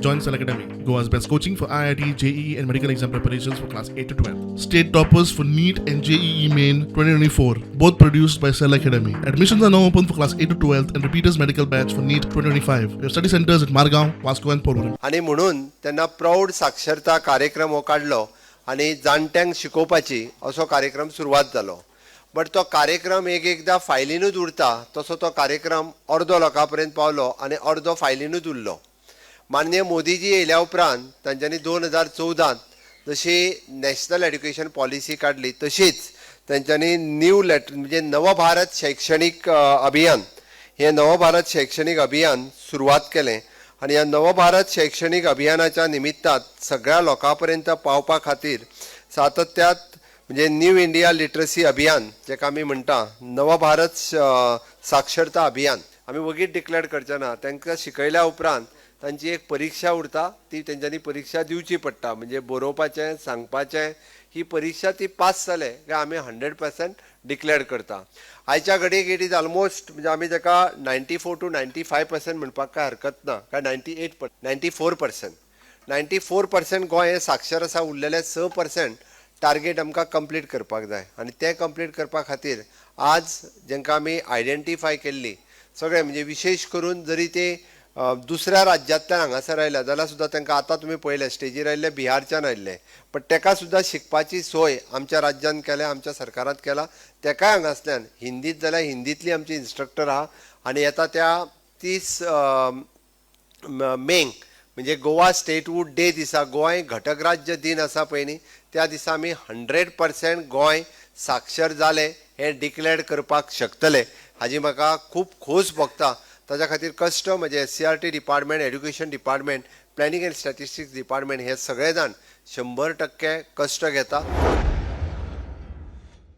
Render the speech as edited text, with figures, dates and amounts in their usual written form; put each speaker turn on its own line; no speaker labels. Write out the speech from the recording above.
Join Cell Academy, Goa's best coaching for IIT, JEE, and medical exam preparations for class 8 to 12. State toppers for NEET and JEE Main 2024, both produced by Cell Academy. Admissions are now open for class 8 to 12 and repeaters medical batch for NEET 2025. We have study centers at Margaon, Vasco, and Porvorim.
आनी म्हणून तेन्ना प्रौढ साक्षरता कार्यक्रम हो काडलो आनी जाणट्यांक शिकोवपाची असो कार्यक्रम सुरवात जालो. बट तो कार्यक्रम एक एकदां फायलीनूच उरता, तसो तो कार्यक्रम अर्दो लोकां पर्यंत पावलो आनी अर्दो फायलीनूच उरलो. माननीय मोदीजी येयल्या उपरांत तांच्यांनी 2014त जशी नॅशनल एड्युकेशन पॉलिसी काडली, तशीच तांच्यांनी न्यू लेटर म्हणजे नवभारत शैक्षणीक अभियान, हें नवभारत शैक्षणीक अभियान सुरवात केलें. आनी ह्या नवभारत शैक्षणीक अभियानाच्या निमित्तान सगळ्या लोकां पर्यंत पावपा खातीर सातत्यात म्हणजे न्यू इंडिया लिटरसी अभियान, जेका आमी म्हणटा नवभारत साक्षरता अभियान, आमी वगीत डिक्लेअर करचे ना. तांकां शिकयल्या उपरांत तांची एक परिक्षा उरता, ती तेंच्यांनी परिक्षा दिवची पडटा, म्हणजे बरोवपाचें, सांगपाचें. ही परिक्षा ती पास जाले काय आमी 100% डिक्लेअर करता. आयच्या घडयेक it is almost, म्हणजे आमी ताका 94 to 95% म्हणपाक काय हरकत ना, काय 98, 94%, 94% गोंय हें साक्षर आसा. उरलेले 6% टार्गेट आमकां कंप्लीट करपाक जाय आनी तें कंप्लीट करपा खातीर आज जेंकां आमी आयडेंटिफाय केल्ली सगळे, म्हणजे विशेश करून जरी ते दुसऱ्या राज्यांतल्यान हांगासर आयल्या जाल्यार सुद्दां तांकां, आतां तुमी पळयलें स्टेजीर आयिल्ले बिहारच्यान आयिल्ले, पण तेका सुद्दां शिकपाची सोय आमच्या राज्यान केल्या, आमच्या सरकारान केला. तेकाय हांगासल्यान हिंदीत जाल्यार हिंदीतली आमची इन्स्ट्रक्टर आहा. आनी येता त्या 30 मेक, म्हणजे गोवा स्टेटहूड डे दिसा, गोंय घटक राज्य दिन आसा पळय न्ही, त्या दिसा आमी 100% गोंय साक्षर जालें हें डिक्लेअर करपाक शकतले, हाजी म्हाका खूब खोस भोगता. ताच्या खातीर कश्ट म्हणजे SCERT department, education department, planning and statistics department हे सगळे जाण 100% कश्ट घेता.